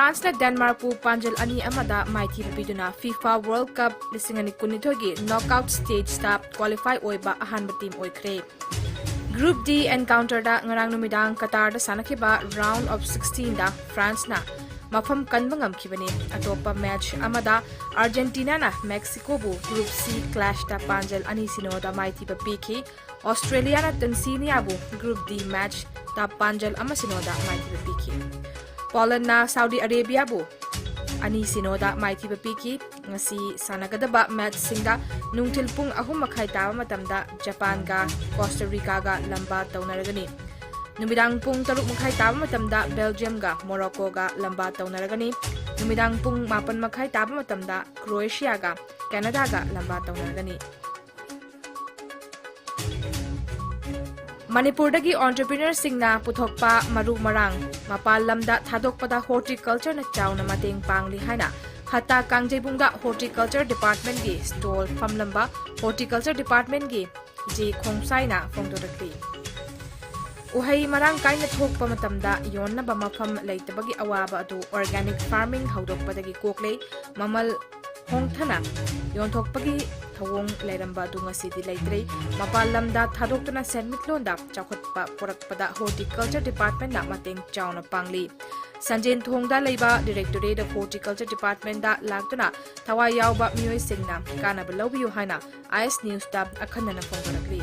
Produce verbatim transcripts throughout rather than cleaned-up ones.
ꯐ꯭ꯔꯥꯟꯁꯅ ꯗꯦꯟꯃꯥꯔꯛꯄꯨ ꯄꯥꯟꯖꯜ ꯑꯅꯤ ꯑꯃꯗ ꯃꯥꯏꯊꯤꯕ ꯄꯤꯗꯨꯅ FIFA World Cup ꯂꯤꯁꯤꯡ ꯑꯅꯤ ꯀꯨꯟꯅꯤꯊꯣꯏꯒꯤ knockout stageꯇ qualify ꯑꯣꯏꯕ ꯑꯍꯥꯟꯕ team ꯑꯣꯏꯈ꯭ꯔꯦ꯫ Group D encounterꯗ ꯉꯔꯥꯡ ꯅꯨꯃꯤꯗꯥꯡ ꯀꯇꯥꯔꯗ ꯁꯥꯟꯅꯈꯤꯕ round of sixteenꯗ ꯐ꯭ꯔꯥꯟꯁꯅ ꯃꯐꯝ ꯀꯟꯕ ꯉꯝꯈꯤꯕꯅꯤ꯫ ꯑꯇꯣꯞꯄ match ꯑꯃꯗ ꯑꯥꯔꯖꯦꯟꯇꯤꯅꯥꯅ ꯃꯦꯛꯁꯤꯀꯣꯕꯨ Group C clashꯇ ꯄꯥꯟꯖꯜ ꯑꯅꯤ ꯁꯤꯅꯣꯗ ꯃꯥꯏꯊꯤꯕ ꯄꯤꯈꯤ꯫ ꯑꯣꯁꯇ꯭ꯔꯦꯂꯤꯌꯥꯅ ꯇꯟꯁꯤꯅꯤꯌꯥꯕꯨ Group D matchꯇ ꯄꯥꯟꯖꯜ ꯑꯃ ꯁꯤꯅꯣꯗ ꯃꯥꯏꯊꯤꯕ ꯄꯤꯈꯤ꯫ ꯄꯣꯂꯟꯅ ꯁꯥꯎꯗꯤ ꯑꯔꯦꯕꯤꯌꯥꯕꯨ ꯑꯅꯤ ꯁꯤꯅꯣꯗ ꯃꯥꯏꯊꯤꯕ ꯄꯤꯈꯤ꯫ ꯉꯁꯤ ꯁꯥꯟꯅꯒꯗꯕ matchꯁꯤꯡꯗ ꯅꯨꯡꯊꯤꯜ ꯄꯨꯡ ꯑꯍꯨꯝ ꯃꯈꯥꯏ ꯇꯥꯕ ꯃꯇꯝꯗ ꯖꯄꯥꯟꯒ ꯀꯣꯁꯇꯥ ꯔꯤꯀꯥꯒ ꯂꯝꯕꯥ ꯇꯧꯅꯔꯒꯅꯤ꯫ ꯅꯨꯃꯤꯗꯥꯡ ꯄꯨꯡ ꯇꯔꯨꯛ ꯃꯈꯥꯏ ꯇꯥꯕ ꯃꯇꯝꯗ ꯕꯦꯜꯖꯤꯌꯝꯒ ꯃꯣꯔꯣꯀꯣꯒ ꯂꯝꯕꯥ ꯇꯧꯅꯔꯒꯅꯤ꯫ ꯅꯨꯃꯤꯗꯥꯡ ꯄꯨꯡ ꯃꯥꯄꯟ ꯃꯈꯥꯏ ꯇꯥꯕ ꯃꯇꯝꯗ ꯀ꯭ꯔꯣꯑꯦꯁꯤꯌꯥꯒ ꯀꯦꯅꯥꯗꯥꯒ ꯂꯝꯕꯥ ꯇꯧꯅꯔꯒꯅꯤ꯫ ꯃꯅꯤꯄꯨꯔꯗꯒꯤ entrepreneurꯁꯤꯡꯅ ꯄꯨꯊꯣꯛꯄ ꯃꯔꯨ ꯃꯔꯥꯡ ꯃꯄꯥꯟ ꯂꯝꯗ ꯊꯥꯗꯣꯛꯄꯗ horticultureꯅ ꯆꯥꯎꯅ ꯃꯇꯦꯡ ꯄꯥꯡꯂꯤ ꯍꯥꯏꯅ ꯍꯠꯇꯥ ꯀꯥꯡꯖꯩꯕꯨꯡꯗ horticulture departmentꯀꯤ stall ꯐꯝꯂꯝꯕ horticulture departmentꯀꯤ ꯖꯦ ꯈꯣꯡꯁꯥꯏꯅ ꯐꯣꯡꯗꯣꯔꯛꯂꯤ꯫ ꯎꯍꯩ ꯃꯔꯥꯡ ꯀꯥꯏꯅ ꯊꯣꯛꯄ ꯃꯇꯝꯗ ꯌꯣꯟꯅꯕ ꯃꯐꯝ ꯂꯩꯇꯕꯒꯤ ꯑꯋꯥꯕ ꯑꯗꯨ organic farming ꯍꯧꯗꯣꯛꯄꯗꯒꯤ ꯀꯣꯛꯂꯦ꯫ ꯃꯃꯜ ꯍꯣꯡꯊꯅ ꯌꯣꯟꯊꯣꯛꯄꯒꯤ ꯊꯧꯑꯣꯡ ꯂꯩꯔꯝꯕ ꯑꯗꯨ ꯉꯁꯤꯗꯤ ꯂꯩꯇ꯭ꯔꯦ꯫ ꯃꯄꯥꯟ ꯂꯝꯗ ꯊꯥꯗꯣꯛꯇꯨꯅ ꯁꯦꯟꯃꯤꯠꯂꯣꯟꯗ ꯆꯥꯎꯈꯠꯄ ꯄꯨꯔꯛꯄꯗ horticulture departmentꯅ ꯃꯇꯦꯡ ꯆꯥꯎꯅ ꯄꯥꯡꯂꯤ꯫ ꯁꯟꯖꯦꯟꯊꯣꯡꯗ ꯂꯩꯕ Directorate of Horticulture departmentꯗ ꯂꯥꯛꯇꯨꯅ ꯊꯋꯥꯏ ꯌꯥꯎꯕ ꯃꯤꯑꯣꯏꯁꯤꯡꯅ ꯀꯥꯟꯅꯕ ꯂꯧꯕꯤꯌꯨ ꯍꯥꯏꯅ ꯑꯥꯏ ꯑꯦꯁ ꯅ꯭ꯌꯨꯁꯇ ꯑꯈꯟꯅꯅ ꯐꯣꯡꯗꯣꯔꯛꯂꯤ꯫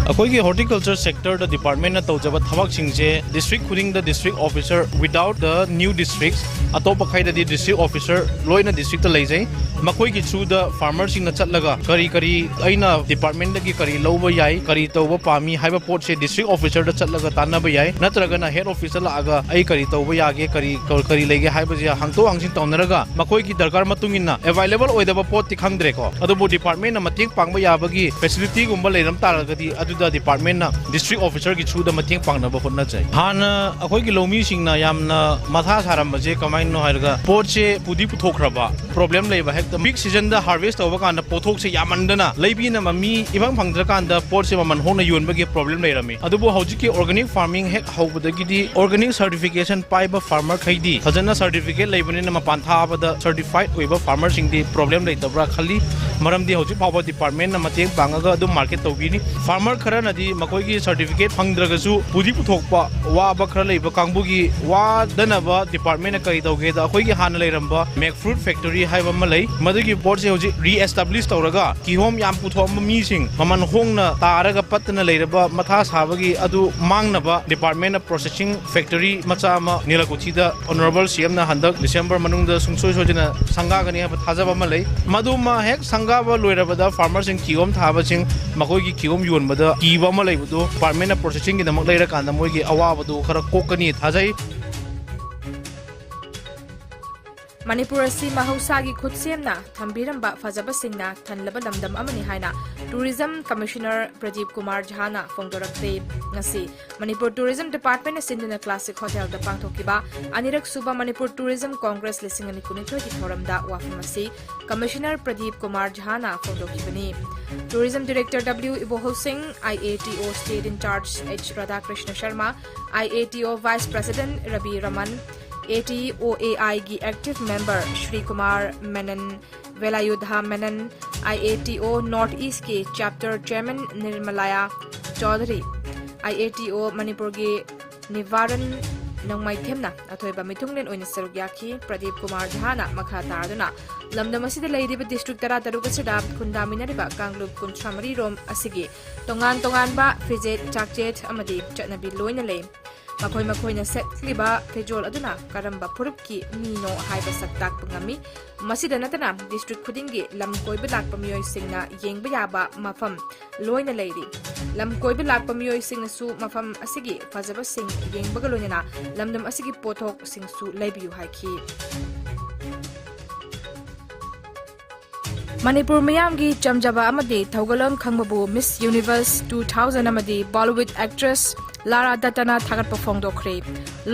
ꯑꯩꯈꯣꯏꯒꯤ horticulture sectorꯗ departmentꯅ ꯇꯧꯖꯕ ꯊꯕꯛꯁꯤꯡꯁꯦ district ꯈꯨꯗꯤꯡꯗ district officer, without the new districts, ꯑꯇꯣꯞꯄ ꯈꯩꯗꯗꯤ district officer ꯂꯣꯏꯅ districtꯇ ꯂꯩꯖꯩ꯫ ꯃꯈꯣꯏꯒꯤ throughꯗ farmerꯁꯤꯡꯅ ꯆꯠꯂꯒ ꯀꯔꯤ ꯀꯔꯤ ꯑꯩꯅ departmentꯗꯒꯤ ꯀꯔꯤ ꯂꯧꯕ ꯌꯥꯏ, ꯀꯔꯤ ꯇꯧꯕ ꯄꯥꯝꯃꯤ ꯍꯥꯏꯕ ꯄꯣꯠꯁꯦ district officerꯗ ꯆꯠꯂꯒ ꯇꯥꯟꯅꯕ ꯌꯥꯏ, ꯅꯠꯇ꯭ꯔꯒꯅ head officeꯇ ꯂꯥꯛꯑꯒ ꯑꯩ ꯀꯔꯤ ꯇꯧꯕ ꯌꯥꯒꯦ, ꯀꯔꯤ, ꯀꯔꯤ ꯂꯩꯒꯦ ꯍꯥꯏꯕꯁꯦ ꯍꯪꯗꯣꯛ ꯍꯪꯖꯤꯟ ꯇꯧꯅꯔꯒ ꯃꯈꯣꯏꯒꯤ ꯗꯔꯀꯥꯔ ꯃꯇꯨꯡ ꯏꯟꯅ available ꯑꯣꯏꯗꯕ ꯄꯣꯠꯇꯤ ꯈꯪꯗ꯭ꯔꯦꯀꯣ, ꯑꯗꯨꯕꯨ departmentꯅ ꯃꯇꯦꯡ ꯄꯥꯡꯕ ꯌꯥꯕꯒꯤ facilityꯒꯨꯝꯕ ꯂꯩꯔꯝ ꯇꯥꯔꯒꯗꯤ ꯑꯗꯨ ꯗ ꯗꯤꯄꯥꯔꯠꯃꯦꯟꯅ ꯗꯤꯁꯇ꯭ꯔꯤꯛ ꯑꯣꯐꯤꯁꯔꯒꯤ ꯊ꯭ꯔꯨꯗ ꯃꯇꯦꯡ ꯄꯥꯡꯅꯕ ꯍꯣꯠꯅꯖꯩ꯫ ꯍꯥꯟꯅ ꯑꯩꯈꯣꯏꯒꯤ ꯂꯧꯃꯤꯁꯤꯡꯅ ꯌꯥꯝꯅ ꯃꯊꯥ ꯁꯥꯔꯝꯕꯁꯦ ꯀꯃꯥꯏꯅꯅꯣ ꯍꯥꯏꯔꯒ, ꯄꯣꯠꯁꯦ ꯄꯨꯗꯤ ꯄꯨꯊꯣꯛꯈ꯭ꯔꯕ, ꯄ꯭ꯔꯣꯕ꯭ꯂꯦꯝ ꯂꯩꯕ, ꯍꯦꯛꯇ ꯄꯤꯛ ꯁꯤꯖꯟꯗ ꯍꯥꯔꯚꯦꯁ ꯇꯧꯕ ꯀꯥꯟꯗ ꯄꯣꯠꯊꯣꯛꯁꯦ ꯌꯥꯝꯃꯟꯗꯅ ꯂꯩꯕꯤꯅꯕ ꯃꯤ ꯏꯐꯪ ꯐꯪꯗ꯭ꯔꯀꯥꯟꯗ ꯄꯣꯠꯁꯦ ꯃꯃꯜ ꯍꯣꯡꯅ ꯌꯣꯟꯕꯒꯤ ꯄ꯭ꯔꯣꯕ꯭ꯂꯦꯝ ꯂꯩꯔꯝꯃꯤ꯫ ꯑꯗꯨꯕꯨ ꯍꯧꯖꯤꯛꯀꯤ ꯑꯣꯔꯒꯥꯅꯤꯛ ꯐꯥꯔꯃꯤꯡ ꯍꯦꯛ ꯍꯧꯕꯗꯒꯤꯗꯤ ꯑꯣꯔꯒꯥꯅꯤꯛ ꯁꯔꯇꯤꯐꯤꯀꯦꯁꯟ ꯄꯥꯏꯕ ꯐꯥꯔꯃꯔꯈꯩꯗꯤ ꯐꯖꯅ ꯁꯔꯇꯤꯐꯤꯀꯦꯠ ꯂꯩꯕꯅꯤꯅ ꯃꯄꯥꯟ ꯊꯥꯕꯗ ꯁꯔꯇꯤꯐꯥꯏꯠ ꯑꯣꯏꯕ ꯐꯥꯔꯃꯔꯁꯤꯡꯗꯤ ꯄ꯭ꯔꯣꯕ꯭ꯂꯦꯝ ꯂꯩꯇꯕ꯭ꯔꯥ ꯈꯜꯂꯤ꯫ ꯃꯔꯝꯗꯤ ꯍꯧꯖꯤꯛ ꯐꯥꯎꯕ ꯗꯤꯄꯥꯔꯠꯃꯦꯟꯅ ꯃꯇꯦꯡ ꯄꯥꯡꯉꯒ ꯑꯗꯨꯝ ꯃꯥꯔꯀꯦꯠ ꯇꯧꯕꯤꯔꯤ꯫ ꯐꯥꯔꯃꯔ ꯈꯔꯅꯗꯤ ꯃꯈꯣꯏꯒꯤ ꯁꯔꯇꯤꯐꯤꯀꯦꯠ ꯐꯪꯗ꯭ꯔꯒꯁꯨ ꯄꯨꯗꯤ ꯄꯨꯊꯣꯛꯄ ꯋꯥꯕ ꯈꯔ ꯂꯩꯕ ꯀꯥꯡꯕꯨꯒꯤ ꯋꯥꯗꯅꯕ ꯗꯤꯄꯥꯔꯠꯃꯦꯟꯅ ꯀꯔꯤ ꯇꯧꯒꯦꯗ, ꯑꯩꯈꯣꯏꯒꯤ ꯍꯥꯟꯅ ꯂꯩꯔꯝꯕ ꯃꯦꯛ ꯐ꯭ꯔꯨꯠ ꯐꯦꯛꯇꯔꯤ ꯍꯥꯏꯕ ꯑꯃ ꯂꯩ꯫ ꯃꯗꯨꯒꯤ ꯄꯣꯠꯁꯦ ꯍꯧꯖꯤꯛ ꯔꯤꯑꯦꯁꯇꯥꯕ꯭ꯂꯤꯁ ꯇꯧꯔꯒ ꯀꯤꯍꯣꯝ ꯌꯥꯝ ꯄꯨꯊꯣꯛꯑꯝꯕ ꯃꯤꯁꯤꯡ ꯃꯃꯜ ꯍꯣꯡꯅ ꯇꯥꯔꯒ ꯄꯠꯇꯅ ꯂꯩꯔꯕ ꯃꯊꯥ ꯁꯥꯕꯒꯤ ꯑꯗꯨ ꯃꯥꯡꯅꯕ ꯗꯤꯄꯥꯔꯠꯃꯦꯟꯅ ꯄ꯭ꯔꯣꯁꯦꯁꯤꯡ ꯐꯦꯛꯇꯔꯤ ꯃꯆꯥ ꯑꯃ ꯅꯤꯂꯀꯨꯊꯤꯗ ꯑꯣꯅꯔꯦꯕꯜ ꯁꯤ ꯑꯦꯝꯅ ꯍꯟꯗꯛ ꯗꯤꯁꯦꯝꯕꯔ ꯃꯅꯨꯡꯗ ꯁꯨꯡꯁꯣꯏ ꯁꯣꯏꯗꯅ ꯁꯪꯒꯥꯒꯅꯤ ꯍꯥꯏꯕ ꯊꯥꯖꯕ ꯑꯃ ꯂꯩ꯫ ꯃꯗꯨꯃ ꯍꯦꯛ ꯁꯪꯒꯥꯕ ꯂꯣꯏꯔꯕꯗ ꯐꯥꯔꯃꯔꯁꯤꯡ ꯀꯤꯍꯣꯝ ꯊꯥꯕꯁꯤꯡ ꯃꯈꯣꯏꯒꯤ ꯀꯤꯍꯣꯝ ꯌꯣꯟꯕꯗ ꯀꯤꯕ ꯑꯃ ꯂꯩꯕꯗꯨ ꯗꯤꯄꯥꯔꯠꯃꯦꯟꯅ ꯄ꯭ꯔꯣꯁꯦꯁꯤꯡꯒꯤꯗꯃꯛ ꯂꯩꯔꯀꯥꯟꯗ ꯃꯣꯏꯒꯤ ꯑꯋꯥꯕꯗꯨ ꯈꯔ ꯀꯣꯛꯀꯅꯤ ꯊꯥꯖꯩ꯫ ꯃꯅꯤꯄꯨꯔ ꯑꯁꯤ ꯃꯍꯧꯁꯥꯒꯤ ꯈꯨꯠꯁꯦꯝꯅ ꯊꯝꯕꯤꯔꯝꯕ ꯐꯖꯕꯁꯤꯡꯅ ꯊꯜꯂꯕ ꯂꯝꯗꯝ ꯑꯃꯅꯤ ꯍꯥꯏꯅ ꯇꯨꯔꯤꯖꯝ ꯀꯃꯤꯁꯅꯔ ꯄ꯭ꯔꯗꯤꯞ ꯀꯨꯃꯥꯔ ꯖꯥꯅ ꯐꯣꯡꯗꯣꯔꯛꯂꯦ꯫ ꯉꯁꯤ ꯃꯅꯤꯄꯨꯔ ꯇꯨꯔꯤꯖꯝ ꯗꯤꯄꯥꯔꯠꯃꯦꯟꯅ ꯁꯤꯟꯗꯨꯅ ꯀ꯭ꯂꯥꯁꯤꯛ ꯍꯣꯇꯦꯜꯗ ꯄꯥꯡꯊꯣꯛꯈꯤꯕ ꯑꯅꯤꯔꯛ ꯁꯨꯕ ꯃꯅꯤꯄꯨꯔ ꯇꯨꯔꯤꯖꯝ ꯀꯣꯡꯒ꯭ꯔꯦꯁ ꯂꯤꯁꯤꯡ ꯑꯅꯤ ꯀꯨꯟꯅꯤꯊꯣꯏꯒꯤ ꯊꯧꯔꯝꯗ ꯋꯥꯐꯝ ꯑꯁꯤ ꯀꯃꯤꯁꯅꯔ ꯄ꯭ꯔꯗꯤꯞ ꯀꯨꯃꯥꯔ ꯖꯥꯅ ꯐꯣꯡꯗꯣꯛꯈꯤꯕꯅꯤ꯫ Tourism director W Ibohal Singh, I A T O state in charge H Radhakrishna Sharma, I A T O vice president Rabi Raman, A T O A ꯑꯥꯏꯒꯤ active member Shri Kumar Menon, Velayudha Menon, I A T O north ꯏꯁ꯭ꯠꯀꯤ chapter chairman Nirmalya Chowdhury, I A T O ꯃꯅꯤꯄꯨꯔꯒꯤ ꯅꯤꯕꯥꯔꯟ ꯅꯣꯡꯃꯥꯏꯊꯦꯝꯅ ꯑꯊꯣꯏꯕ ꯃꯤꯊꯨꯡꯂꯦꯟ ꯑꯣꯏꯅ ꯁꯔꯨꯛ ꯌꯥꯈꯤ꯫ ꯄ꯭ꯔꯗꯤꯞ ꯀꯨꯃꯥꯔ ꯖꯍꯥꯅ ꯃꯈꯥ ꯇꯥꯗꯨꯅ ꯂꯝꯗꯝ ꯑꯁꯤꯗ ꯂꯩꯔꯤꯕ ꯗꯤꯁꯇ꯭ꯔꯤꯛ ꯇꯔꯥꯇꯔꯨꯛ ꯑꯁꯤꯗ ꯈꯨꯟꯗꯥꯃꯤꯟꯅꯔꯤꯕ ꯀꯥꯡꯂꯨꯞ ꯀꯨꯟꯊ꯭ꯔꯥ ꯃꯔꯤ ꯔꯣꯝ ꯑꯁꯤꯒꯤ ꯇꯣꯉꯥꯟ ꯇꯣꯉꯥꯟꯕ ꯐꯤꯖꯦꯠ ꯆꯥꯛꯆꯦꯠ ꯑꯃꯗꯤ ꯆꯠꯅꯕꯤ ꯂꯣꯏꯅ ꯂꯩ꯫ ꯃꯈꯣꯏ ꯃꯈꯣꯏꯅ ꯁꯦꯠꯂꯤꯕ ꯐꯤꯖꯣꯜ ꯑꯗꯨꯅ ꯀꯔꯝꯕ ꯐꯨꯔꯨꯞꯀꯤ ꯃꯤꯅꯣ ꯍꯥꯏꯕ ꯁꯛ ꯇꯥꯛꯄ ꯉꯝꯃꯤ꯫ ꯃꯁꯤꯗ ꯅꯠꯇꯅ ꯗꯤꯁꯇ꯭ꯔꯤꯛ ꯈꯨꯗꯤꯡꯒꯤ ꯂꯝ ꯀꯣꯏꯕ ꯂꯥꯛꯄ ꯃꯤꯑꯣꯏꯁꯤꯡꯅ ꯌꯦꯡꯕ ꯌꯥꯕ ꯃꯐꯝ ꯂꯣꯏꯅ ꯂꯩꯔꯤ꯫ ꯂꯝ ꯀꯣꯏꯕ ꯂꯥꯛꯄ ꯃꯤꯑꯣꯏꯁꯤꯡꯅꯁꯨ ꯃꯐꯝ ꯑꯁꯤꯒꯤ ꯐꯖꯕꯁꯤꯡ ꯌꯦꯡꯕꯒ ꯂꯣꯏꯅꯅ ꯂꯝꯗꯝ ꯑꯁꯤꯒꯤ ꯄꯣꯠꯊꯣꯛꯁꯤꯡꯁꯨ ꯂꯩꯕꯤꯌꯨ ꯍꯥꯏꯈꯤ꯫ ꯃꯅꯤꯄꯨꯔ ꯃꯤꯌꯥꯝꯒꯤ ꯆꯝꯖꯕ ꯑꯃꯗꯤ ꯊꯧꯒꯜꯂꯣꯟ ꯈꯪꯕꯕꯨ Miss Universe two thousand ꯑꯃꯗꯤ Bollywood actress ꯂꯥꯔꯥ ꯗꯠꯇꯅ ꯊꯥꯒꯠꯄ ꯐꯣꯡꯗꯣꯛꯈ꯭ꯔꯦ꯫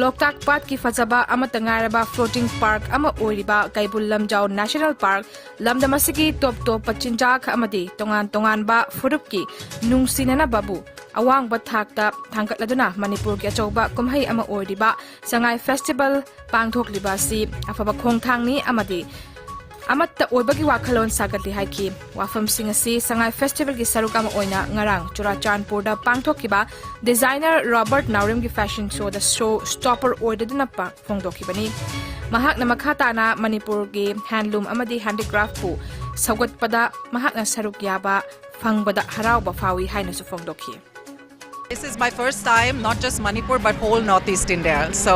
ꯂꯣꯛꯇꯥꯛ ꯄꯥꯠꯀꯤ ꯐꯖꯕ ꯑꯃꯠꯇ ꯉꯥꯏꯔꯕ floating park ꯑꯃ ꯑꯣꯏꯔꯤꯕ ꯀꯩꯕꯨꯜ ꯂꯝꯖꯥꯎ National Park ꯂꯝꯗꯝ ꯑꯁꯤꯒꯤ ꯇꯣꯞ ꯇꯣꯞꯄ ꯆꯤꯟꯖꯥꯛ ꯑꯃꯗꯤ ꯇꯣꯉꯥꯟ ꯇꯣꯉꯥꯟꯕ ꯐꯨꯔꯨꯞꯀꯤ ꯅꯨꯡꯁꯤꯅꯅꯕꯕꯨ ꯑꯋꯥꯡꯕ ꯊꯥꯛꯇ ꯊꯥꯡꯒꯠꯂꯗꯨꯅ ꯃꯅꯤꯄꯨꯔꯒꯤ ꯑꯆꯧꯕ ꯀꯨꯝꯍꯩ ꯑꯃ ꯑꯣꯏꯔꯤꯕ ꯁꯉꯥꯏ Festival ꯄꯥꯡꯊꯣꯛꯂꯤꯕ ꯑꯁꯤ ꯑꯐꯕ ꯈꯣꯡꯊꯥꯡꯅꯤ ꯑꯃꯗꯤ ꯑꯃꯠꯇ ꯑꯣꯏꯕꯒꯤ ꯋꯥꯈꯜꯂꯣꯟ ꯁꯥꯒꯠꯂꯤ ꯍꯥꯏꯈꯤ꯫ ꯋꯥꯐꯝꯁꯤꯡ ꯑꯁꯤ ꯁꯉꯥꯏ Festivalꯒꯤ ꯁꯔꯨꯛ ꯑꯃ ꯑꯣꯏꯅ ꯉꯔꯥꯡ ꯆꯨꯔꯥꯆꯥꯟꯄꯨꯔꯗ ꯄꯥꯡꯊꯣꯛꯈꯤꯕ designer Robert Naorimꯒꯤ fashion showꯗ show stopper ꯑꯣꯏꯔꯗꯨꯅ ꯄ-, ꯐꯣꯡꯗꯣꯛꯈꯤꯕꯅꯤ꯫ ꯃꯍꯥꯛꯅ ꯃꯈꯥ ꯇꯥꯅ ꯃꯅꯤꯄꯨꯔꯒꯤ handloom ꯑꯃꯗꯤ handicraftꯄꯨ ꯁꯧꯒꯠꯄꯗ ꯃꯍꯥꯛꯅ ꯁꯔꯨꯛ ꯌꯥꯕ ꯐꯪꯕꯗ ꯍꯔꯥꯎꯕ ꯐꯥꯎꯏ ꯍꯥꯏꯅꯁꯨ ꯐꯣꯡꯗꯣꯛꯈꯤ꯫ This is my first time, not just Manipur, but whole Northeast India. So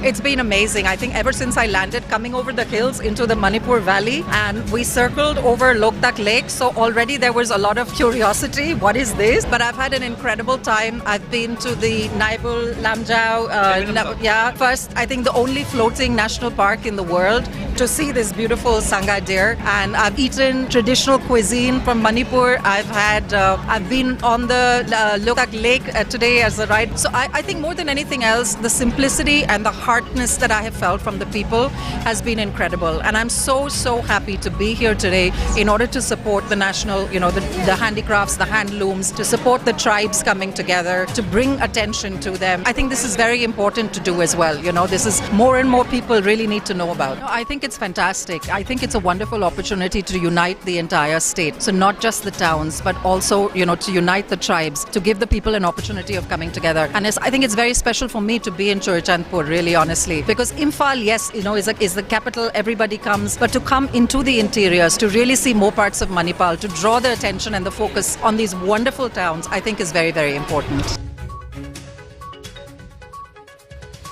it's been amazing. I think ever since I landed, coming over the hills into the Manipur Valley, and we circled over Loktak Lake. So already there was a lot of curiosity. What is this? But I've had an incredible time. I've been to the Naibul Lamjao, uh, yeah, first, I think the only floating national park in the world, to see this beautiful Sangay deer. And I've eaten traditional cuisine from Manipur. I've had, uh, I've been on the, uh, Loktak Lake, uh, today as a ride. So I, I think more than anything else, the simplicity and the heartness that I have felt from the people has been incredible. And I'm so, so happy to be here today in order to support the national, you know, the, the handicrafts, the handlooms, to support the tribes coming together, to bring attention to them. I think this is very important to do as well. You know, this is more and more people really need to know about. No, I think it's fantastic. I think it's a wonderful opportunity to unite the entire state. So not just the towns, but also, you know, to unite the tribes, to give the people an opportunity of coming together. And it's, I think it's very special for me to be in Churachandpur, really, honestly, because Imphal, yes, you know, is a, is the capital. Everybody comes, but to come into the interiors, to really see more parts of Manipur, to draw the attention and the focus on these wonderful towns, I think is very, very important.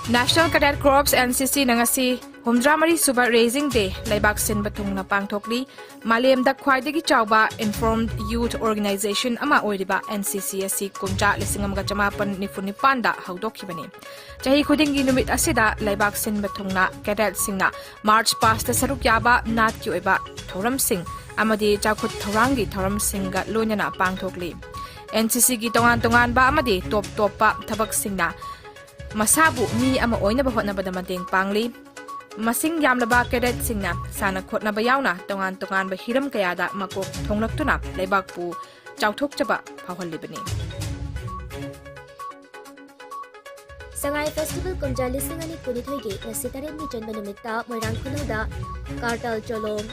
National Cadet Corps, NCCꯅ ꯉꯁꯤ ꯍꯨꯝꯗ꯭ꯔꯥ ꯃꯔꯤ ꯁꯨꯕ Raising Day ꯂꯩꯕꯥꯛ ꯁꯤꯟꯕ ꯊꯨꯡꯅ ꯄꯥꯡꯊꯣꯛꯂꯤ꯫ ꯃꯥꯂꯦꯝꯗ ꯈ꯭ꯋꯥꯏꯗꯒꯤ ꯆꯥꯎꯕ informed youth organization ꯑꯃ ꯑꯣꯏꯔꯤꯕ NCC ꯑꯁꯤ ꯀꯨꯝꯖꯥ ꯂꯤꯁꯤꯡ ꯑꯃꯒ ꯆꯃꯥꯄꯟ ꯅꯤꯐꯨ ꯅꯤꯄꯥꯟꯗ ꯍꯧꯗꯣꯛꯈꯤꯕꯅꯤ꯫ ꯆꯍꯤ ꯈꯨꯗꯤꯡꯒꯤ ꯅꯨꯃꯤꯠ ꯑꯁꯤꯗ ꯂꯩꯕꯥꯛ ꯁꯤꯟꯕ ꯊꯨꯡꯅ cadetꯁꯤꯡꯅ March pastꯇ ꯁꯔꯨꯛ ꯌꯥꯕ ꯅꯥꯠꯀꯤ ꯑꯣꯏꯕ ꯊꯧꯔꯝꯁꯤꯡ ꯑꯃꯗꯤ ꯆꯥꯎꯈꯠ ꯊꯧꯔꯥꯡꯒꯤ ꯊꯧꯔꯝꯁꯤꯡꯒ ꯂꯣꯏꯅꯅ ꯄꯥꯡꯊꯣꯛꯂꯤ꯫ ꯑꯦꯟ ꯁꯤ ꯁꯤꯒꯤ ꯇꯣꯉꯥꯟ ꯇꯣꯉꯥꯟꯕ ꯑꯃꯗꯤ ꯇꯣꯞ ꯇꯣꯞꯄ ꯊꯕꯛꯁꯤꯡꯅ ꯃꯁꯥꯕꯨ ꯃꯤ ꯑꯃ ꯑꯣꯏꯅꯕ ꯍꯣꯠꯅꯕꯗ ꯃꯇꯦꯡ ꯄꯥꯡꯂꯤ꯫ ꯃꯁꯤꯡ ꯌꯥꯝꯂꯕ ꯀꯦꯗꯦꯠꯁꯤꯡꯅ ꯁꯥꯟꯅ ꯈꯣꯠꯅꯕ ꯌꯥꯎꯅ ꯇꯣꯉꯥꯟ ꯇꯣꯉꯥꯟꯕ ꯍꯤꯔꯝ ꯀꯌꯥꯗ ꯃꯀꯣꯛ ꯊꯣꯡꯂꯛꯇꯨꯅ ꯂꯩꯕꯥꯛꯄꯨ ꯆꯥꯎꯊꯣꯛꯆꯕ ꯐꯥꯎꯍꯜꯂꯤꯕꯅꯤ꯫ ꯁꯉꯥꯏ ꯐꯦꯁꯇꯤꯚꯦꯜ ꯀꯨꯝꯖꯥ ꯂꯤꯁꯤꯡ ꯑꯅꯤ ꯀꯨꯟꯅꯤꯊꯣꯏꯒꯤ ꯉꯁꯤ ꯇꯔꯦꯠꯅꯤ ꯆꯟꯕ ꯅꯨꯃꯤꯠꯇ ꯃꯣꯏꯔꯥꯡ ꯈꯨꯅꯧꯗ ꯀꯥꯔꯇꯥꯜ ꯆꯣꯂꯣꯝ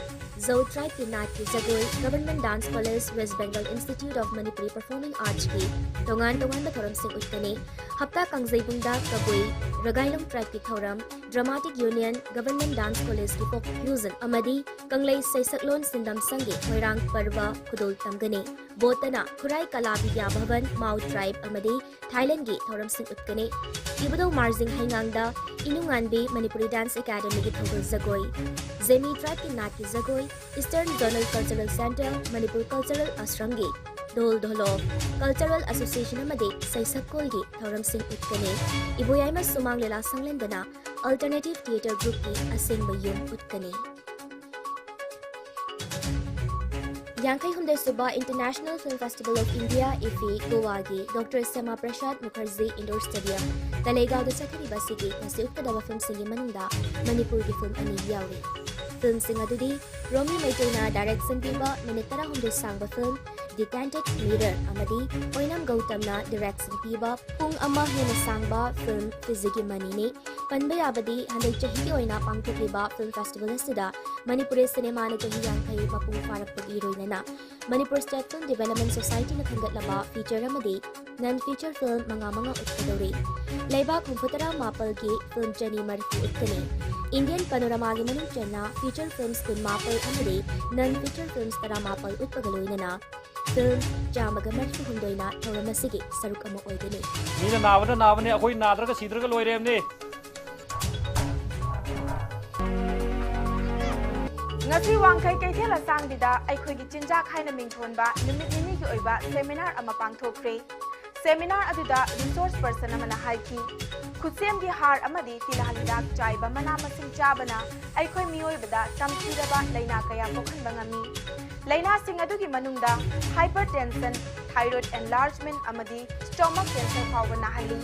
ꯖꯧ ꯇ꯭ꯔꯥꯏꯕꯀꯤ ꯅꯥꯠꯀꯤ ꯖꯒꯣꯏ, Government Dance College, West Bengal Institute of Manipuri Performing Artsꯀꯤ ꯇꯣꯉꯥꯟ ꯇꯣꯉꯥꯟꯕ ꯊꯧꯔꯝꯁꯤꯡ ꯎꯠꯀꯅꯤ꯫ ꯍꯞꯇꯥ ꯀꯥꯡꯖꯩꯕꯨꯡꯗ ꯀꯕꯨꯏ, ꯔꯒꯥꯏꯂꯣꯡ ꯇ꯭ꯔꯥꯏꯕꯀꯤ ꯊꯧꯔꯝ, Dramatic Union, Government Dance Collegeꯀꯤ Folk Fusion ꯑꯃꯗꯤ ꯀꯪꯂꯩ ꯁꯩꯁꯛꯂꯣꯟ ꯁꯤꯟꯗꯝ ꯁꯪꯒꯤ ꯃꯣꯏꯔꯥꯡ ꯄꯔꯕ ꯈꯨꯗꯣꯜ ꯇꯝꯒꯅꯤ꯫ ꯕꯣꯠꯇꯅ ꯈꯨꯔꯥꯏ ꯀꯂꯥ ꯕꯤꯗ꯭ꯌꯥ ꯚꯕꯟ, ꯃꯥꯎ ꯇ꯭ꯔꯥꯏꯕ ꯑꯃꯗꯤ ꯊꯥꯏꯂꯦꯟꯗꯒꯤ ꯊꯧꯔꯝꯁꯤꯡ ꯎꯠꯀꯅꯤ꯫ ꯏꯕꯨꯙꯧ ꯃꯥꯔꯖꯤꯡ ꯍꯩꯉꯥꯡꯗ ꯏꯅꯨꯉꯥꯟꯕꯤ ꯃꯅꯤꯄꯨꯔꯤ ꯗꯥꯟꯁ ꯑꯦꯀꯥꯗꯦꯃꯤꯒꯤ ꯊꯧꯒꯜ ꯖꯒꯣꯏ, ꯖꯦꯃꯤ ꯇ꯭ꯔꯥꯏꯕꯀꯤ ꯅꯥꯠꯀꯤ ꯖꯒꯣꯏ, Eastern Zonal Cultural Centre, Manipur cultural ꯑꯁ꯭ꯔꯝꯒꯤ ꯙꯣꯜ ꯙꯣꯂꯣ ꯀꯜꯆꯔꯦꯜ ꯑꯦꯁꯣꯁꯤꯌꯦꯁꯟ ꯑꯃꯗꯤ ꯁꯩꯁꯛꯀꯣꯜꯒꯤ ꯊꯧꯔꯝꯁꯤꯡ ꯎꯠꯀꯅꯤ꯫ ꯏꯕꯣꯌꯥꯏꯃ ꯁꯨꯃꯥꯡ ꯂꯤꯂꯥ ꯁꯪꯂꯦꯟꯗꯅ Alternative Theatre Groupꯀꯤ ꯑꯁꯦꯡꯕ ꯌꯨꯝ ꯎꯠꯀꯅꯤ꯫ ꯌꯥꯡꯈꯩ ꯍꯨꯝꯗꯣꯏ ꯁꯨꯕ International Film Festival of India, IFFI, ꯒꯣꯋꯥꯒꯤ doctor Shyama Prasad Mukherjee indoor stadium, ꯇꯂꯩꯒꯥꯎꯗ ꯆꯠꯊꯔꯤꯕ ꯑꯁꯤꯒꯤ ꯉꯁꯤ ꯎꯠꯀꯗꯕ ꯐꯤꯜꯝꯁꯤꯡꯒꯤ ꯃꯅꯨꯡꯗ ꯃꯅꯤꯄꯨꯔꯒꯤ ꯐꯤꯜꯝ ꯑꯅꯤ ꯌꯥꯎꯔꯤ꯫ ꯐꯤꯜꯝꯁꯤꯡ ꯑꯗꯨꯗꯤ ꯔꯣꯃꯤ ꯃꯩꯇꯩꯅ ꯗꯥꯏꯔꯦꯛꯁꯟ ꯄꯤꯕ ꯃꯤꯅꯤꯠ ꯇꯔꯥꯍꯨꯝꯗꯣꯏ ꯁꯥꯡꯕ ꯐꯤꯜꯝ The Tainted Mirror ꯑꯃꯗꯤ ꯑꯣꯏꯅꯥꯝ ꯒꯧꯇꯝꯅ ꯗꯤꯔꯦꯛꯁꯟ ꯄꯤꯕ ꯄꯨꯡ ꯑꯃ ꯍꯦꯟꯅ ꯁꯥꯡꯕ ꯐꯤꯜꯝ ꯐꯤꯖꯤꯒꯤ ꯃꯅꯤꯅꯤ꯫ ꯄꯟꯕ ꯌꯥꯕꯗꯤ, ꯍꯟꯗꯛ ꯆꯍꯤꯒꯤ ꯑꯣꯏꯅ ꯄꯥꯡꯊꯣꯛꯂꯤꯕ ꯐꯤꯜꯝ ꯐꯦꯁꯇꯤꯚꯦꯜ ꯑꯁꯤꯗ ꯃꯅꯤꯄꯨꯔꯤ ꯁꯤꯅꯦꯃꯥꯅ ꯆꯍꯤ ꯌꯥꯡꯈꯩ ꯃꯄꯨꯡ ꯐꯥꯔꯛꯄꯒꯤ ꯏꯔꯣꯏꯅꯅ ꯃꯅꯤꯄꯨꯔ ꯁ꯭ꯇꯦꯠ ꯐꯤꯜꯝ ꯗꯤꯚꯦꯂꯞꯃꯦꯟꯠ ꯁꯣꯁꯥꯏꯇꯤꯅ ꯈꯟꯒꯠꯂꯕ ꯐꯤꯆꯔ ꯑꯃꯗꯤ ꯅꯟ ꯐꯤꯆꯔ ꯐꯤꯜꯝ ꯃꯉꯥ ꯃꯉꯥ ꯎꯠꯀꯗꯧꯔꯤ꯫ ꯂꯩꯕꯥꯛ ꯍꯨꯝꯐꯨꯇꯔꯥ ꯃꯥꯄꯜꯒꯤ ꯐꯤꯜꯝ ꯆꯅꯤ ꯃꯔꯤꯐꯨ ꯎꯠꯀꯅꯤ꯫ ꯏꯟꯗꯤꯌꯟ ꯄꯅꯣꯔꯥꯃꯥꯒꯤ ꯃꯅꯨꯡ ꯆꯟꯅ ꯐꯤꯆꯔ ꯐꯤꯜꯝꯁ ꯀꯨꯟꯃꯥꯄꯜ ꯑꯃꯗꯤ ꯅꯟ ꯐꯤꯆꯔ ꯐꯤꯜꯝꯁ ꯇꯔꯥꯃꯥꯄꯜ ꯎꯠꯄꯒ ꯂꯣꯏꯅꯅ ꯐꯤꯜꯝ ꯆꯥꯝꯃꯒ ꯃꯔꯤꯐꯨꯍꯨꯝꯗꯣꯏꯅ ꯊꯧꯔꯝ ꯑꯁꯤꯒꯤ ꯁꯔꯨꯛ ꯑꯃ ꯑꯣꯏꯒꯅꯤ꯫ ꯃꯤꯅ ꯅꯥꯕꯅ ꯅꯥꯕꯅꯦ, ꯑꯩꯈꯣꯏ ꯅꯥꯗ꯭ꯔꯒ ꯁꯤꯗ꯭ꯔꯒ ꯂꯣꯏꯔꯦ ꯍꯥꯏꯕꯅꯤ꯫ ꯉꯁꯤ ꯋꯥꯡꯈꯩ ꯀꯩꯊꯦꯜ ꯑꯁꯥꯡꯕꯤꯗ ꯑꯩꯈꯣꯏꯒꯤ ꯆꯤꯟꯖꯥꯛ ꯍꯥꯏꯅ ꯃꯤꯡꯊꯣꯟꯕ ꯅꯨꯃꯤꯠ ꯅꯤꯅꯤꯒꯤ ꯑꯣꯏꯕ ꯁꯦꯃꯤꯅꯥꯔ ꯑꯃ ꯄꯥꯡꯊꯣꯛꯈ꯭ꯔꯦ꯫ ꯁꯦꯃꯤꯅꯥꯔ ꯑꯗꯨꯗ ꯔꯤꯁꯣꯔꯁ ꯄꯔꯁꯟ ꯑꯃꯅ ꯍꯥꯏꯈꯤ, ꯈꯨꯠꯁꯦꯝꯒꯤ ꯍꯥꯔ ꯑꯃꯗꯤ ꯇꯤꯜꯍꯥꯠ ꯍꯤꯗꯥꯛ ꯆꯥꯏꯕ ꯃꯅꯥ ꯃꯁꯤꯡ ꯆꯥꯕꯅ ꯑꯩꯈꯣꯏ ꯃꯤꯑꯣꯏꯕꯗ ꯇꯝꯊꯤꯔꯕ ꯂꯥꯏꯅꯥ ꯀꯌꯥ ꯄꯣꯛꯍꯟꯕ ꯉꯝꯃꯤ꯫ ꯂꯥꯏꯅꯥꯁꯤꯡ ꯑꯗꯨꯒꯤ ꯃꯅꯨꯡꯗ hypertension, thyroid enlargement ꯑꯃꯗꯤ stomach cancer ꯐꯥꯎꯕ ꯅꯥꯍꯜꯂꯤ꯫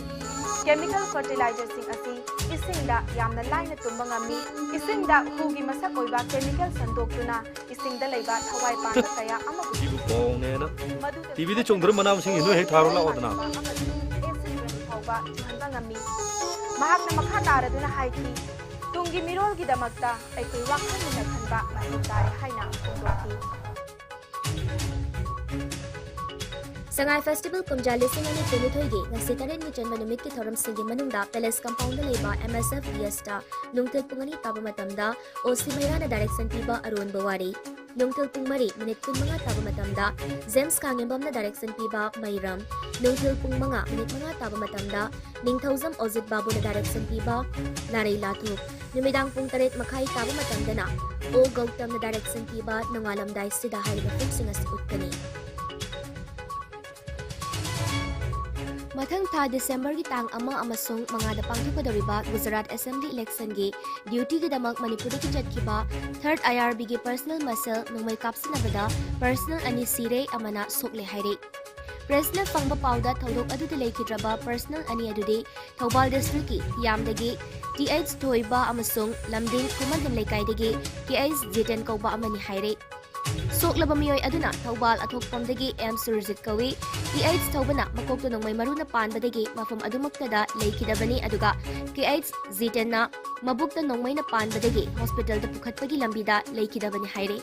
Chemical fertilizerꯁꯤꯡ ꯑꯁꯤ ꯏꯁꯤꯡꯗ ꯌꯥꯝꯅ ꯂꯥꯏꯅ ꯇꯨꯝꯕ ꯉꯝꯃꯤ꯫ ꯏꯁꯤꯡꯗ ꯍꯨꯒꯤ ꯃꯁꯛ ꯑꯣꯏꯕ chemical ꯁꯟꯗꯣꯛꯇꯨꯅ ꯏꯁꯤꯡꯗ ꯂꯩꯕ ꯊꯋꯥꯏ ꯄꯥꯟꯕ ꯀꯌꯥ ꯑꯃꯕꯨ ꯁꯤꯕꯨ ꯄꯥꯎꯅꯦꯅ ꯃꯗꯨꯗ ꯇꯤꯚꯤꯗ ꯆꯣꯡꯗꯨꯅ ꯃꯅꯥ ꯃꯁꯤꯡ ꯅꯣꯏ ꯍꯦꯛ ꯊꯥꯔꯣ ꯂꯥꯛꯑꯣꯗꯅ꯫ ꯑꯃꯗꯤ acid rain ꯐꯥꯎꯕ ꯆꯨꯍꯟꯕ ꯉꯝꯃꯤ꯫ ꯃꯍꯥꯛꯅ ꯃꯈꯥ ꯇꯥꯔꯗꯨꯅ ꯍꯥꯏꯈꯤ, "ꯇꯨꯡꯒꯤ ꯃꯤꯔꯣꯜꯒꯤꯗꯃꯛꯇ ꯑꯩꯈꯣꯏ ꯋꯥꯈꯜ ꯃꯨꯟꯅ ꯈꯟꯕ ꯃꯊꯧ ꯇꯥꯏ" ꯍꯥꯏꯅ ꯐꯣꯡꯗꯣꯛꯈꯤ꯫ ꯁꯉꯥꯏ ꯐꯦꯁꯇꯤꯚꯦꯜ ꯀꯨꯝꯖꯥ ꯂꯤꯁꯤꯡ ꯑꯅꯤ ꯀꯨꯟꯅꯤꯊꯣꯏꯒꯤ ꯉꯁꯤ ꯇꯔꯦꯠꯅꯤ ꯆꯟꯕ ꯅꯨꯃꯤꯠꯀꯤ ꯊꯧꯔꯝꯁꯤꯡꯒꯤ ꯃꯅꯨꯡꯗ ꯄꯦꯂꯦꯁ ꯀꯝꯄꯥꯎꯟꯗ ꯂꯩꯕ M S F P Sꯇ ꯅꯨꯡꯊꯤꯜ ꯄꯨꯡ ꯑꯅꯤ ꯇꯥꯕ ꯃꯇꯝꯗ ꯑꯣ ꯁꯤ ꯃꯩꯔꯥꯅ direction ꯄꯤꯕ ꯑꯔꯣꯟꯕ ꯋꯥꯔꯤ, ꯅꯨꯡꯊꯤꯜ ꯄꯨꯡ ꯃꯔꯤ ꯃꯤꯅꯤꯠ ꯀꯨꯟꯃꯉꯥ ꯇꯥꯕ ꯃꯇꯝꯗ ꯖꯦꯝꯁ ꯈꯥꯉꯦꯝꯕꯝꯅ direction ꯄꯤꯕ ꯃꯩꯔꯝ, ꯅꯨꯡꯊꯤꯜ ꯄꯨꯡ ꯃꯉꯥ ꯃꯤꯅꯤꯠ ꯃꯉꯥ ꯇꯥꯕ ꯃꯇꯝꯗ ꯅꯤꯡꯊꯧꯖꯝ ꯑꯣꯖꯤꯠ ꯕꯥꯕꯨꯅ direction ꯄꯤꯕ ꯂꯥꯔꯩ ꯂꯥꯊꯨꯞ, ꯅꯨꯃꯤꯗꯥꯡ ꯄꯨꯡ ꯇꯔꯦꯠ ꯃꯈꯥꯏ ꯇꯥꯕ ꯃꯇꯝꯗꯅ ꯑꯣ ꯒꯧꯇꯝꯅ direction ꯄꯤꯕ ꯅꯣꯡꯉꯥꯜꯂꯝꯗꯥꯏꯁꯤꯗ ꯍꯥꯏꯔꯤꯕ filmꯁꯤꯡ ꯑꯁꯤ ꯎꯠꯀꯅꯤ꯫ ꯃꯊꯪ ꯊꯥ ꯗꯤꯁꯦꯝꯕꯔꯒꯤ ꯇꯥꯡ ꯑꯃ ꯑꯃꯁꯨꯡ ꯃꯉꯥꯗ ꯄꯥꯡꯊꯣꯛꯀꯗꯧꯔꯤꯕ ꯒꯨꯖꯔꯥꯠ ꯑꯦꯁꯦꯝꯕ꯭ꯂꯤ ꯏꯂꯦꯛꯁꯟꯒꯤ ꯗ꯭ꯌꯨꯇꯤꯒꯤꯗꯃꯛ ꯃꯅꯤꯄꯨꯔꯗꯒꯤ ꯆꯠꯈꯤꯕ third I R Bꯒꯤ personal muscle ꯅꯣꯡꯃꯩ ꯀꯥꯞꯁꯤꯟꯅꯕꯗ personal ꯑꯅꯤ ꯁꯤꯔꯦ, ꯑꯃꯅ ꯁꯣꯛꯂꯦ ꯍꯥꯏꯔꯦ꯫ Pressꯅ ꯐꯪꯕ ꯄꯥꯎꯗ ꯊꯧꯗꯣꯛ ꯑꯗꯨꯗ ꯂꯩꯈꯤꯗ꯭ꯔꯕ personal ꯑꯅꯤ ꯑꯗꯨꯗꯤ ꯊꯧꯕꯥꯜ districtꯀꯤ ꯍꯤꯌꯥꯝꯗꯒꯤ T H ꯊꯣꯏꯕ ꯑꯃꯁꯨꯡ ꯂꯝꯗꯤꯡ ꯈꯨꯃꯟꯊꯦꯝ ꯂꯩꯀꯥꯏꯗꯒꯤ K H ꯖꯤꯇꯦꯟ ꯀꯧꯕ ꯑꯃꯅꯤ ꯍꯥꯏꯔꯦ꯫ ꯁꯣꯛꯂꯕ ꯃꯤꯑꯣꯏ ꯑꯗꯨꯅ ꯊꯧꯕꯥꯜ ꯑꯊꯣꯛꯄꯝꯗꯒꯤ M ꯁꯨꯔꯖꯤꯠ ꯀꯧꯏ꯫ T H ꯊꯧꯕꯅ ꯃꯀꯣꯛꯇ ꯅꯣꯡꯃꯩ ꯃꯔꯨꯅ ꯄꯥꯟꯕꯗꯒꯤ ꯃꯐꯝ ꯑꯗꯨꯃꯛꯇꯗ ꯂꯩꯈꯤꯗꯕꯅꯤ, ꯑꯗꯨꯒ K H ꯖꯤꯇꯦꯟꯅ ꯃꯕꯨꯛꯇ ꯅꯣꯡꯃꯩꯅ ꯄꯥꯟꯕꯗꯒꯤ hospitalꯗ ꯄꯨꯈꯠꯄꯒꯤ ꯂꯝꯕꯤꯗ ꯂꯩꯈꯤꯗꯕꯅꯤ ꯍꯥꯏꯔꯤ꯫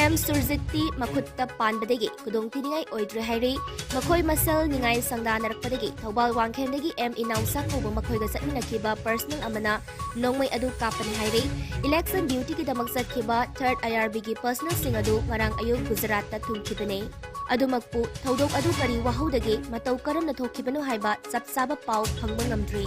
M ꯁꯨꯔꯖꯤꯠꯇꯤ ꯃꯈꯨꯠꯇ ꯄꯥꯟꯕꯗꯒꯤ ꯈꯨꯗꯣꯡꯊꯤꯅꯤꯡꯉꯥꯏ ꯑꯣꯏꯗ꯭ꯔꯦ ꯍꯥꯏꯔꯤ꯫ ꯃꯈꯣꯏ ꯃꯁꯦꯜ ꯅꯤꯡꯉꯥꯏ ꯁꯪꯗꯥꯅꯔꯛꯄꯗꯒꯤ ꯊꯧꯕꯥꯜ ꯋꯥꯡꯈꯦꯝꯗꯒꯤ M ꯏꯅꯥꯎꯆꯥ ꯀꯧꯕ ꯃꯈꯣꯏꯒ ꯆꯠꯃꯤꯟꯅꯈꯤꯕ personal ꯑꯃꯅ ꯅꯣꯡꯃꯩ ꯑꯗꯨ ꯀꯥꯞꯄꯅꯤ ꯍꯥꯏꯔꯤ꯫ Election dutyꯒꯤꯗꯃꯛ ꯆꯠꯈꯤꯕ third I R Bꯒꯤ personalꯁꯤꯡ ꯑꯗꯨ ꯉꯔꯥꯡ ꯑꯌꯨꯛ ꯒꯨꯖꯔꯥꯠꯇ ꯊꯨꯡꯈꯤꯕꯅꯤ꯫ ꯑꯗꯨꯃꯛꯄꯨ, ꯊꯧꯗꯣꯛ ꯑꯗꯨ ꯀꯔꯤ ꯋꯥꯍꯧꯗꯒꯦ, ꯃꯇꯧ ꯀꯔꯝꯅ ꯊꯣꯛꯈꯤꯕꯅꯣ ꯍꯥꯏꯕ ꯆꯞ ꯆꯥꯕ ꯄꯥꯎ ꯐꯪꯕ ꯉꯝꯗ꯭ꯔꯤ꯫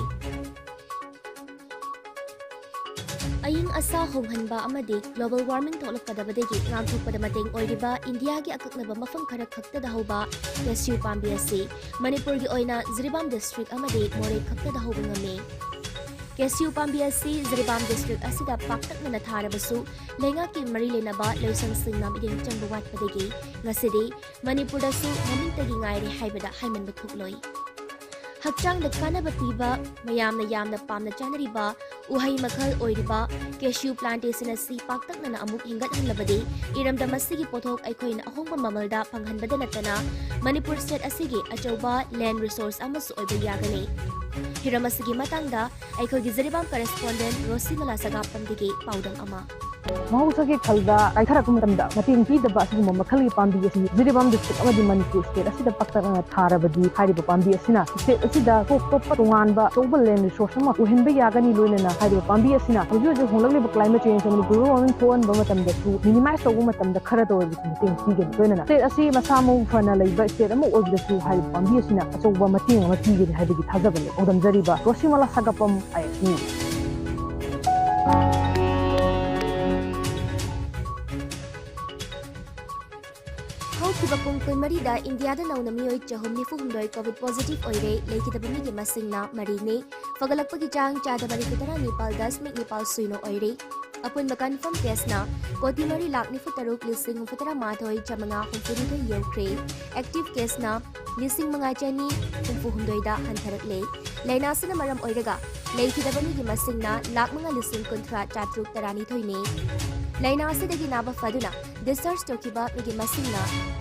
ꯑꯏꯪ ꯑꯁꯥ ꯍꯣꯡꯍꯟꯕ ꯑꯃꯗꯤ global warming ꯊꯣꯛꯂꯛꯀꯗꯕꯗꯒꯤ ꯉꯥꯛꯊꯣꯛꯄꯗ ꯃꯇꯦꯡ ꯑꯣꯏꯔꯤꯕ ꯏꯟꯗꯤꯌꯥꯒꯤ ꯑꯀꯛꯅꯕ ꯃꯐꯝ ꯈꯔ ꯈꯛꯇꯗ ꯍꯧꯕ cashew ꯄꯥꯝꯕꯤ ꯑꯁꯤ ꯃꯅꯤꯄꯨꯔꯒꯤ ꯑꯣꯏꯅ ꯖꯤꯔꯤꯕꯥꯝ district ꯑꯃꯗꯤ ꯃꯣꯔꯦ ꯈꯛꯇꯗ ꯍꯧꯕ ꯉꯝꯃꯤ꯫ Cashew ꯄꯥꯝꯕꯤ ꯑꯁꯤ ꯖꯤꯔꯤꯕꯥꯝ district ꯑꯁꯤꯗ ꯄꯥꯛꯇꯛꯅꯅ ꯊꯥꯔꯕꯁꯨ, ꯂꯩꯉꯥꯛꯀꯤ ꯃꯔꯤ ꯂꯩꯅꯕ ꯂꯣꯏꯁꯪꯁꯤꯡꯅ ꯃꯤꯠꯌꯦꯡ ꯆꯪꯕ ꯋꯥꯠꯄꯗꯒꯤ ꯉꯁꯤꯗꯤ ꯃꯅꯤꯄꯨꯔꯗꯁꯨ ꯃꯃꯤꯡꯇꯒꯤ ꯉꯥꯏꯔꯦ ꯍꯥꯏꯕꯗ ꯍꯥꯏꯃꯟꯕ ꯊꯣꯛꯂꯣꯏ꯫ ꯍꯛꯆꯥꯡꯗ ꯀꯥꯟꯅꯕ ꯄꯤꯕ, ꯃꯌꯥꯝꯅ ꯌꯥꯝꯅ ꯄꯥꯝꯅ ꯆꯥꯅꯔꯤꯕ ꯎꯍꯩ ꯃꯈꯜ ꯑꯣꯏꯔꯤꯕ cashew plantation ꯑꯁꯤ ꯄꯥꯛꯇꯛꯅꯅ ꯑꯃꯨꯛ ꯍꯤꯡꯒꯠꯍꯜꯂꯕꯗꯤ, ꯏꯔꯝꯗꯝ ꯑꯁꯤꯒꯤ ꯄꯣꯠꯊꯣꯛ ꯑꯩꯈꯣꯏꯅ ꯑꯍꯣꯡꯕ ꯃꯃꯜꯗ ꯐꯪꯍꯟꯕꯗ ꯅꯠꯇꯅ, ꯃꯅꯤꯄꯨꯔ state ꯑꯁꯤꯒꯤ ꯑꯆꯧꯕ land resource ꯑꯃꯁꯨ ꯑꯣꯏꯕ ꯌꯥꯒꯅꯤ꯫ ꯍꯤꯔꯝ ꯑꯁꯤꯒꯤ ꯃꯇꯥꯡꯗ ꯑꯩꯈꯣꯏꯒꯤ ꯖꯤꯔꯤꯕꯥꯝ correspondent ꯔꯣꯁꯤꯃꯂꯥ ꯁꯒꯥꯞꯄꯝꯗꯒꯤ ꯄꯥꯎꯗꯝ ꯑꯃ꯫ ꯃꯍꯧꯁꯥꯒꯤ ꯈꯜꯗ ꯀꯥꯏꯊꯔꯛꯄ ꯃꯇꯝꯗ ꯃꯇꯦꯡ ꯄꯤꯗꯕ ꯑꯁꯤꯒꯨꯝꯕ ꯃꯈꯜꯒꯤ ꯄꯥꯝꯕꯤ ꯑꯁꯤ ꯖꯤꯔꯤꯕꯥꯝ district ꯑꯃꯗꯤ ꯃꯅꯤꯄꯨꯔ state ꯑꯁꯤꯗ ꯄꯥꯛꯇꯛꯅꯅ ꯊꯥꯔꯕꯗꯤ, ꯍꯥꯏꯔꯤꯕ ꯄꯥꯝꯕꯤ ꯑꯁꯤꯅ state ꯑꯁꯤꯗ ꯇꯣꯞ ꯇꯣꯞꯄ ꯇꯣꯉꯥꯟꯕ ꯑꯆꯧꯕ land resource ꯑꯃ ꯑꯣꯏꯍꯟꯕ ꯌꯥꯒꯅꯤ꯫ ꯂꯣꯏꯅꯅ ꯍꯥꯏꯔꯤꯕ ꯄꯥꯝꯕꯤ ꯑꯁꯤꯅ ꯍꯧꯖꯤꯛ ꯍꯧꯖꯤꯛ ꯍꯣꯡꯂꯛꯂꯤꯕ climate change ꯑꯃꯗꯤ global warming ꯊꯣꯛꯍꯟꯕ ꯃꯇꯝꯗꯁꯨ minimize ꯇꯧꯕ ꯃꯇꯝꯗ ꯈꯔꯗ ꯑꯣꯏꯔꯕꯁꯨ ꯃꯇꯦꯡ ꯄꯤꯒꯅꯤ꯫ ꯂꯣꯏꯅꯅ state ꯑꯁꯤ ꯃꯁꯥ ꯃꯎ ꯐꯅ ꯂꯩꯕ state ꯑꯃ ꯑꯣꯏꯕꯗꯁꯨ ꯍꯥꯏꯔꯤꯕ ꯄꯥꯝꯕꯤ ꯑꯁꯤꯅ ꯑꯆꯧꯕ ꯃꯇꯦꯡ ꯑꯃ ꯄꯤꯒꯅꯤ ꯍꯥꯏꯕꯒꯤ ꯊꯥꯖꯕ ꯂꯩ꯫ ꯄꯥꯎꯗꯝꯖꯔꯤꯕ ꯔꯣꯁꯤꯃꯂꯥ ꯁꯒꯥꯞꯄꯝ, IS News꯫ ꯍꯧꯈꯤꯕ ꯄꯨꯡ ꯀꯨꯟꯃꯔꯤꯗ ꯏꯟꯗꯤꯌꯥꯗ ꯅꯧꯅ ꯃꯤꯑꯣꯏ ꯆꯍꯨꯝ ꯅꯤꯐꯨ ꯍꯨꯝꯗꯣꯏ COVID positive ꯑꯣꯏꯔꯦ꯫ ꯂꯩꯈꯤꯗꯕ ꯃꯤꯒꯤ ꯃꯁꯤꯡꯅ ꯃꯔꯤꯅꯤ꯫ ꯐꯒꯠꯂꯛꯄꯒꯤ ꯆꯥꯡ ꯆꯥꯗ ꯃꯔꯤꯐꯨ ꯇꯔꯥ ꯅꯤꯄꯥꯜ ꯗꯁꯃꯤꯛ ꯅꯤꯄꯥꯜ ꯁꯨꯏꯅꯣ ꯑꯣꯏꯔꯦ꯫ ꯑꯄꯨꯟꯕ confirm caseꯅ ꯀꯣꯇꯤ ꯃꯔꯤ ꯂꯥꯈ ꯅꯤꯐꯨ ꯇꯔꯨꯛ ꯂꯤꯁꯤꯡ ꯍꯨꯝꯐꯨ ꯇꯔꯥ ꯃꯥꯊꯣꯏ ꯆꯥꯃꯉꯥ ꯍꯨꯝꯐꯨ ꯅꯤꯊꯣꯏ ꯌꯧꯈ꯭ꯔꯦ꯫ Active caseꯅ ꯂꯤꯁꯤꯡ ꯃꯉꯥ ꯆꯅꯤ ꯍꯨꯝꯐꯨ ꯍꯨꯝꯗꯣꯏꯗ ꯍꯟꯊꯔꯛꯂꯦ꯫ ꯂꯥꯏꯅꯥ ꯑꯁꯤꯅ ꯃꯔꯝ ꯑꯣꯏꯔꯒ ꯂꯩꯈꯤꯗꯕ ꯃꯤꯒꯤ ꯃꯁꯤꯡꯅ ꯂꯥꯈ ꯃꯉꯥ ꯂꯤꯁꯤꯡ ꯀꯨꯟꯊ꯭ꯔꯥ ꯆꯥꯇ꯭ꯔꯨꯛ ꯇꯔꯥꯅꯤꯊꯣꯏꯅꯤ꯫ ꯂꯥꯏꯅꯥ ꯑꯁꯤꯗꯒꯤ ꯅꯥꯕ ꯐꯗꯨꯅ discharge ꯇꯧꯈꯤꯕ ꯃꯤꯒꯤ ꯃꯁꯤꯡꯅ